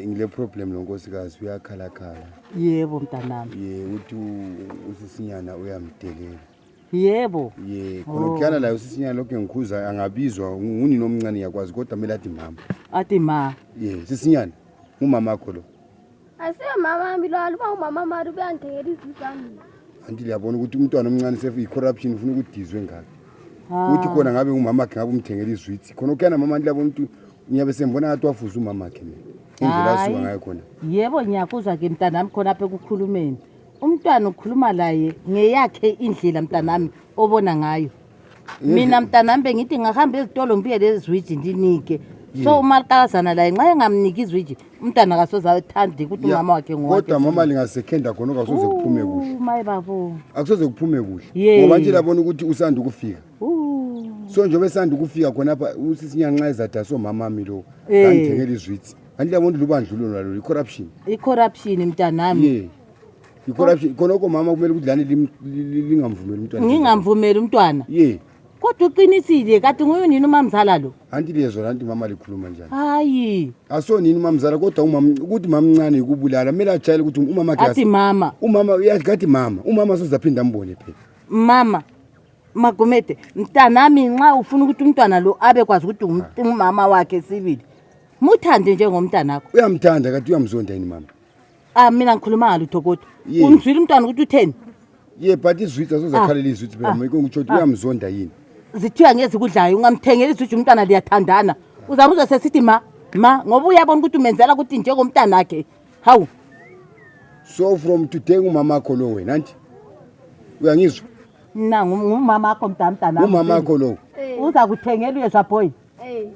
ngile problem lo nkosikazi uyakhala. Yebo mntanami. Uthi usisinyana uyamdelela. Yebo. Khona kuyana la usisinyana lokho ngikhuza angabizwa nguni nomncane yakwazi kodwa kumele athi mama. Athi ma. Sisinyana umama wakho lo. Asiye mama wami lo aluba umama mari uyangithengela izizami. Anti liyabona ukuthi umntwana omncane sefu i-corruption ufuna ukudizwe ngakho. Uthi khona ngabe umama wakhe ngabe umthengela izwitsi. Khona kuyana mama liyabona ukuthi ngiyabe sembona ngathi wafuza umama wakhe mina. Indlela asuka ngayo khona. Yebo ngiyakuzwa ke mntanami khona apha ekukhulumeni. Umntwana ukhuluma laye ngeyakhe indlela mntanami obona ngayo. Mina mntanami bengithi ngahamba ezitolo ngibuye lezi zwiji ndinike. So umalikazana la nxa engamniki izwiji umntana akasoze athande ukuthi umama wakhe ngoba kodwa mama lingasekhenda khona akasoze kuphume kuhle. Maye babo. Akusoze kuphume kuhle. Ngoba nje labona ukuthi usanda ukufika. So njengoba esanda ukufika khona apha usisinyana nxa ezatha so mama wami lo ngithengela izwitsi. Anti yabona lubandlulo nalo i-corruption. I-corruption mntanami. I-corruption khona uko mama kumele ukudlane lingamvumeli umntwana. Ngingamvumeli umntwana. Kodwa uqinisile kade nguye nini umamzala lo? Anti liyezwa anti mama likhuluma njani? Hayi. Aso nini umamzala kodwa umama ukuthi mamncane ukubulala kumele ajayele ukuthi umama akhe athi mama. Umama uyathi mama. Umama sozaphinda ambone phela. Mama. Magomede mntanami nxa ufuna ukuthi umntwana lo abe kwazi ukuthi umama wakhe sibili. Muthande njengomntanakho. Uyamthanda kade uyamzonda yini mama? Mina ngikhuluma ngalutho kodwa. Ungizwile umntwana ukuthi utheni? But izwitsi azozakhalela izwitsi phela mama ngikuthi uyamzonda yini? Zithiwa ngezikudlayo ungamthengela izwitsi umntwana liyathandana. Uzamuzwa sesithi ma ngoba uyabona ukuthi umenzela ukuthi njengomntana wakhe. Hawu. So from today umama wakho lo wena anti. Uyangizwa? Mina ngumama wakho mntanami. Umama wakho lo. Uza kuthengela uyezwa boy.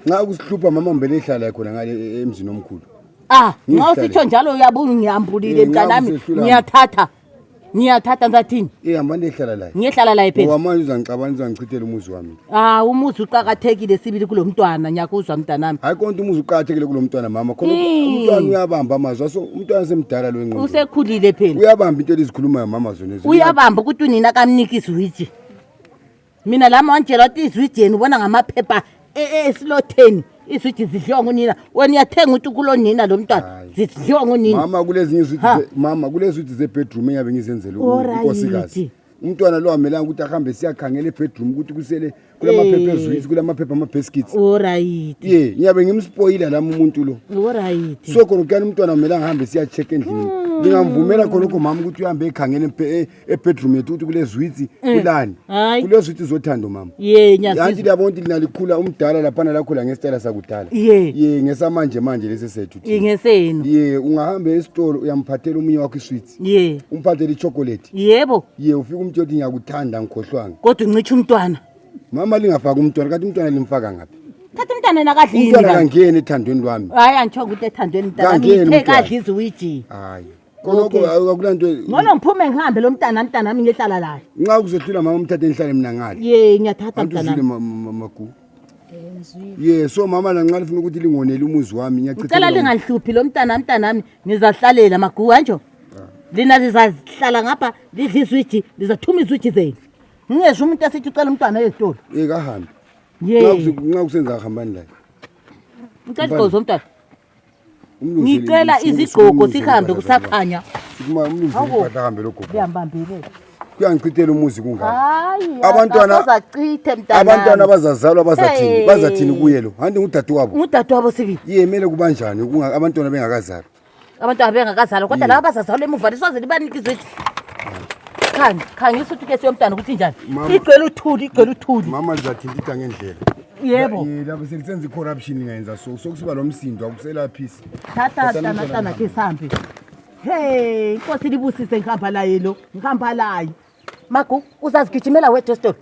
Nxa kusihlupha mama mbele ehlala khona ngale emzini omkhulu. Nxa usitsho njalo uyabona ngiyambulile mntanami ngiyathatha ngathini? Hamba nehlala la. Ngiyehlala la phela. Ngoba manje uzangicabana uzangichithela umuzi wami. Umuzi uqhakathekile sibili kulomntwana ngiyakuzwa mntanami. Hayi konke umuzi uqhakathekile kulomntwana mama khona umntwana uyabamba amazwi so umntwana semdala lo engqondo. Usekhulile phela. Uyabamba into ezikhulumayo mama zona ezo. Uyabamba ukuthi unina kamniki izwiji. Mina lama wanjela ukuthi izwiji yena ubona ngamaphepha esilotheni. Izwiji zidliwa ngunina. Wena uyathenga ukuthi kulonina lo mntwana zidliwa ngunina. Mama kulezi izwiji mama kulezi izwiji ze-bedroom engabe ngizenzela unkosikazi. Umntwana lo amelanga ukuthi ahambe siyakhangela e-bedroom ukuthi kusele kulamaphepha ezwiji kulamaphepha ama-baskets. Ngiyabe ngimspoila lami umuntu lo. So khona kuyani umntwana amelanga ahambe siyacheck endlini. Ngingamvumela khona lokho mama ukuthi uhambe ekhangela e-bedroom yethu ukuthi kulezwiji kulani. Kulezwiji zothando mama. Anti liyabona ukuthi linalikhula umdala lapha nalakhula ngesitayela sakudala. Ngesamanje lesi sethu. Ngesenu. Ungahamba esitolo uyamphathela umunye wakho isweets. Umphathele ichocolate. Yebo. Ufika umuntu yothi ngiyakuthanda ngikhohlwanga. Kodwa ungicisha umntwana. Mama lingafaka umntwana kanti umntwana limfaka ngaphi? Thatha umntwana nakadlini. Umntwana kangeni ethandweni lwami. Hayi angisho ukuthi ethandweni mntanami ngithekadla izwiji. Hayi. Konke akulanto. Ngona ngiphume ngihambe lo mntanami ngihlala la. Nxa kuzehlula mama umthathe nihlale mina ngale. Ngiyathatha mntanami. Magu. So mama la nxa lifuna ukuthi lingonele umuzi wami ngiyachithela. Ucela lingahluphi lo mntanami ngizahlalela magu kanjalo. Lina lizahlala ngapha lidla izwiji lizathuma izwiji zenu. Ngiyezwe umuntu esithi ucela umntwana ezitolo. Kahambe. Nxa kusenza hambani la. Ngicela igozo umntwana. Ngicela izigqoko sihambe kusakhanya. Uma umlungu uhambe lokho. Ngiyambambile. Kuyangichithela umuzi kungaka. Hayi. Abantwana bazazalwa bazathini kuye lo. Handi ngudadewabo. Ngudadewabo sibili. Mele kubanjani abantwana bengakazalwa. Abantwana bengakazalwa kodwa laba bazazalwa emuva lisoze libanike izwiji. Khangisa ukuthi ke siyomntana ukuthi njani. Igcwele uthuli. Mama lizathintitha ngendlela. Yebo. Lapho selisenza i-corruption ingayenza sokusiba lo msindo akuselaphisi. Thatha tana ke sambe. Hey, Nkosi libusise ngihamba la yelo. Ngihamba layo. Magu uzazigijimela wedwa store.